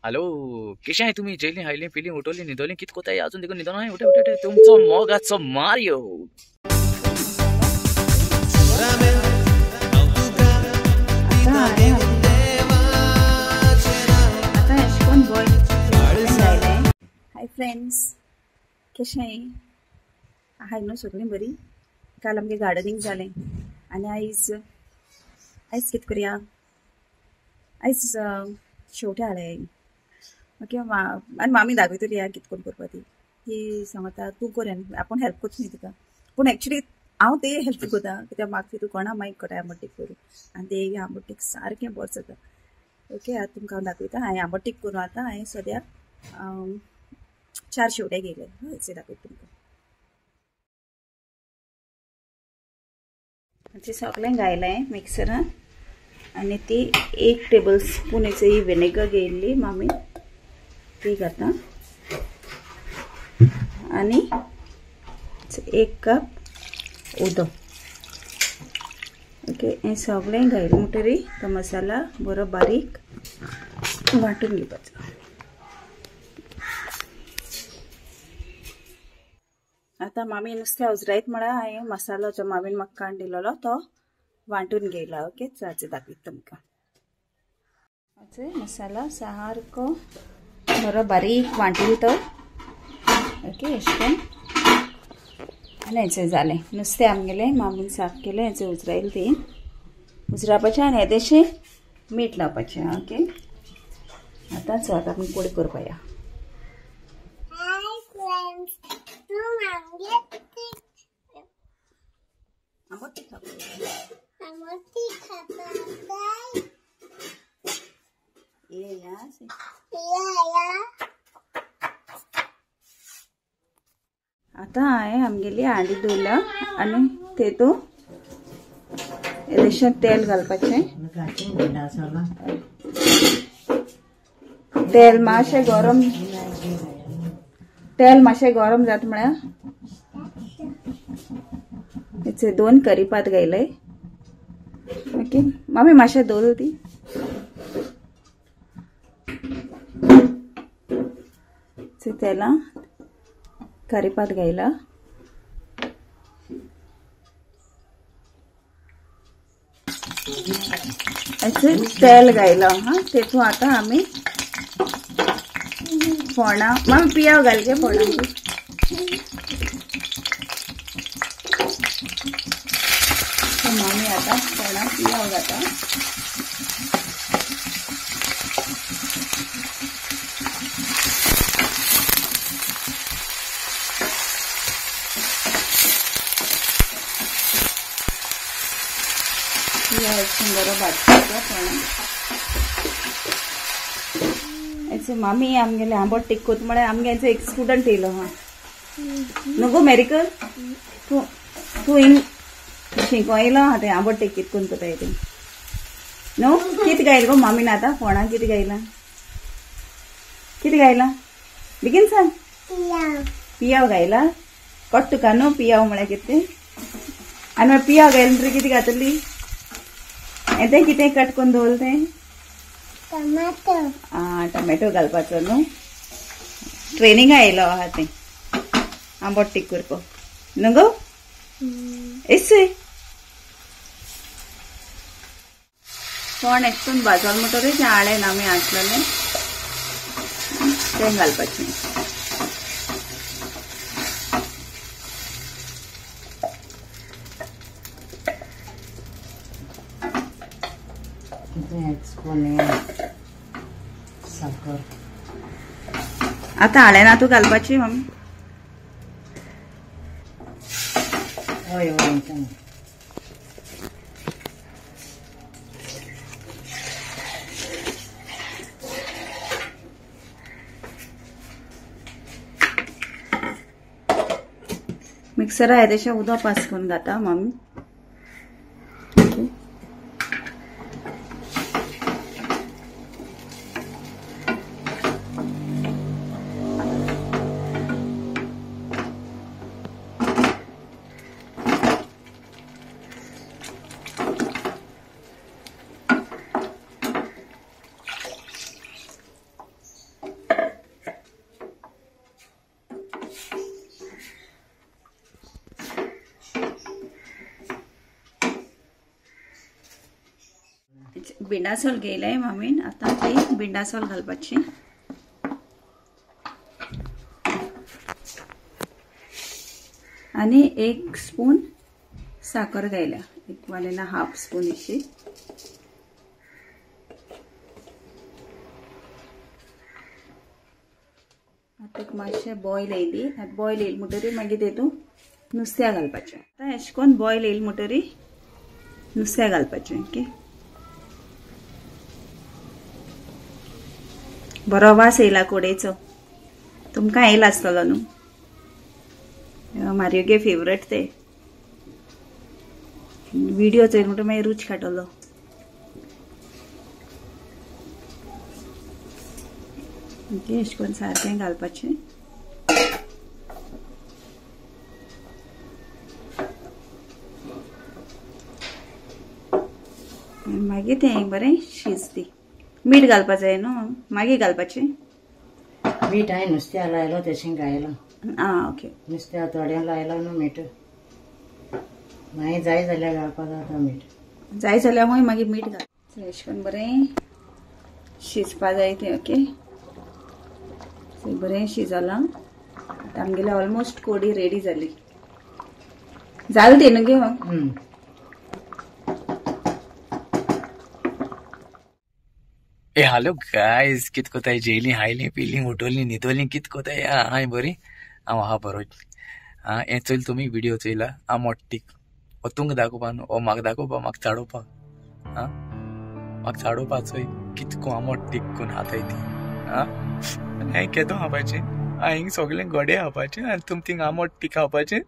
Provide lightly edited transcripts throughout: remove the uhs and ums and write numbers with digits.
Hello कशें आहे तुमी जेली हायली पिली उठवली न्हिदोली कित कोताय अजून देखून न्हिदोन हाय उठे उठे तुमचो मोगाचो मारियो. हाय फ्रेंड्स, कशें आहाय न्हू सगळीं बरी. काल आमगे गार्डनिंग जालें आनी आयज आयज कितें करया, आयज शेवटे हाडले. ओके आनी मामी दाखयतली या कितें करून करपा ती. ती सांगता तूं कर आनी आपूण हेल्प करता न्ही तिका, पूण एक्चुली हांव ते हेल्प करता कित्याक म्हाका तितून कोणा मागीर कळटा आंबटीक करूं आनी ते आंबटीक सारकें बरें जाता. ओके आतां तुमकां हांव दाखयता हांवें आंबटीक करूं. आतां हांवें सद्या 4 शेवटे घेयले, हय दाखयता तुमकां. सगळें घायलें मिक्सरान आनी ती 1 टेबल स्पून ही विनेगर घेयल्ली मामी, ती घाता आनी 1 कप उदक. ओके हें सगळें घायलें म्हणटरी तो मसाला बरो बारीक वांटून घेवपाचो. आतां मामी नुस्तें उजरायत म्हळ्यार हांवें मसालो जो मामीन म्हाका काडून दिलेलो तो वांटून घेयला. ओके चाचे दाखयता तुमकां. मसाला सारको बरो बारीक वांटून तो. ओके अशें करून आनी हेचें जालें नुस्तें आमगेलें मामीन साफ केलें. हेचें उजरायलें ती उजरावपाचें आनी येदेशें मीठ लावपाचें. ओके आतां चल आमी कोडी करपा या. आतां हांवें आमगेली हांडी धुवला आनी तेतूं येदेशें तेल घालपाचें. तेल मातशें गरम, तेल मातशें गरम जाता म्हळ्यार हेचे 2 करीपात घायले. ओके मामी मातशें दवर ती. तेलां करीपात घायला. तेल घायला हा तेतूं आतां आमी फोणां मामी पियाव घाल गे फोणां. मामी आतां फोणां पियाव घाता. बरो भाजपाचो फोणां. मामी आमगेले आंबट टीक कोत म्हळ्यार आमगे एक स्टुडंट येयलो हा न्हू गो मेरिकल, तूं तूं हिंग शिकों येयलो आहा तें आंबट टीक कित कोन्न कोताय तें न्हू. कितें गायलें गो मामीन आतां फोणां कितें गायलां, कितें गायलां बेगीन सांग. पियाव गायला कट्ट तुका न्हू पियाव म्हळ्यार कितें. आनी मागीर पियाव गायलें म्हणटकीर कितें घातली हें कितें कट करून दवरलें तें टमाटो. आं टमॅटो घालपाचो न्हू. ट्रेनिंगा येयलो आहा तें आंबट टीक करपाक न्हू गो. एसे फोण एकटून भाजल म्हणटकीर तें आळेन आमी आटलेलें तें घालपाचें. आतां आळें ना तूं घालपाची मम्मी. हय हय मिक्सरा येदेशें उदक पास करून घाता मम्मी. बिंडासोल घेयलें मामीन, आतां ती बिंडासोल घालपाची. आनी 1 स्पून साखर घायल्या, एक 1.5 स्पून अशी. आतां मातशें बॉयल येयली, आतां बॉयल येयली म्हणटरी मागीर तेतून नुस्त्या घालपाचें. आतां एशें कोन्न बॉयल येयली म्हणटरी नुस्त्या घालपाचें. ओके, बरो वास येयला कोडेचो, तुमकां येयला आसतलो न्हू. मारियोगे फेवरेट ते. व्हिडिओ चोयल म्हणटरी मागीर रूच काडटलो. ओके, अशें करून सारकें घालपाचें. मागीर तें बरें शिजती. मीठ घालपा जाय न्हू, मागीर घालपाचें मीठ. हांवें नुस्त्या लायलो तशें घायलां. आं ओके, नुस्त्या थोडें लायलां न्हू मीठ, मागीर जाय जाल्यार घालपा जाता मीठ, जाय जाल्यार मागीर मीठ घाल. अशें करून बरें शिजपा जाय तें. ओके, बरें शिजलां. आतां आमगेले ऑलमोस्ट कोडी रेडी जाली. जालें तें न्हू गे? ए हॅलो गायज, कित कोताय? जेयली हायली पिली उठवली न्हिदोली कित कोताय? हांय बरी, हांव आहा बरो. आं हें चोयल तुमी व्हिडिओ चोयला आमोट टीक हो तुमकां दाखोवपा न्हू, हो म्हाका दाखोवपा, म्हाका चाडोवपा. आं म्हाका चाडोवपा चोय कितको आमोट टीक कोन्न हाताय ती. आं हें केदो खावपाचें, हांव हिंग सगळें गोडे खावपाचें आनी तुम थिंग आमोट टीक खावपाचें.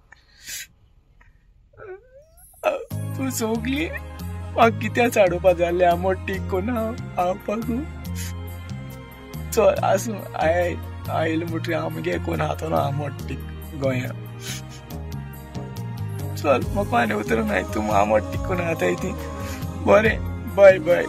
तूं सगळी म्हाका कित्याक चाडोवपा जालें आमोट टीक कोन्न हांव खावपाकू. चल आसूं, आयलें म्हणटरी हांव मुगे कोण खातलो आमोट टीक गोंया. चल म्हाका आनी उतरूंक नाय, तूं आमोट टीक कोन्न खाताय ती. बरें, बाय बाय.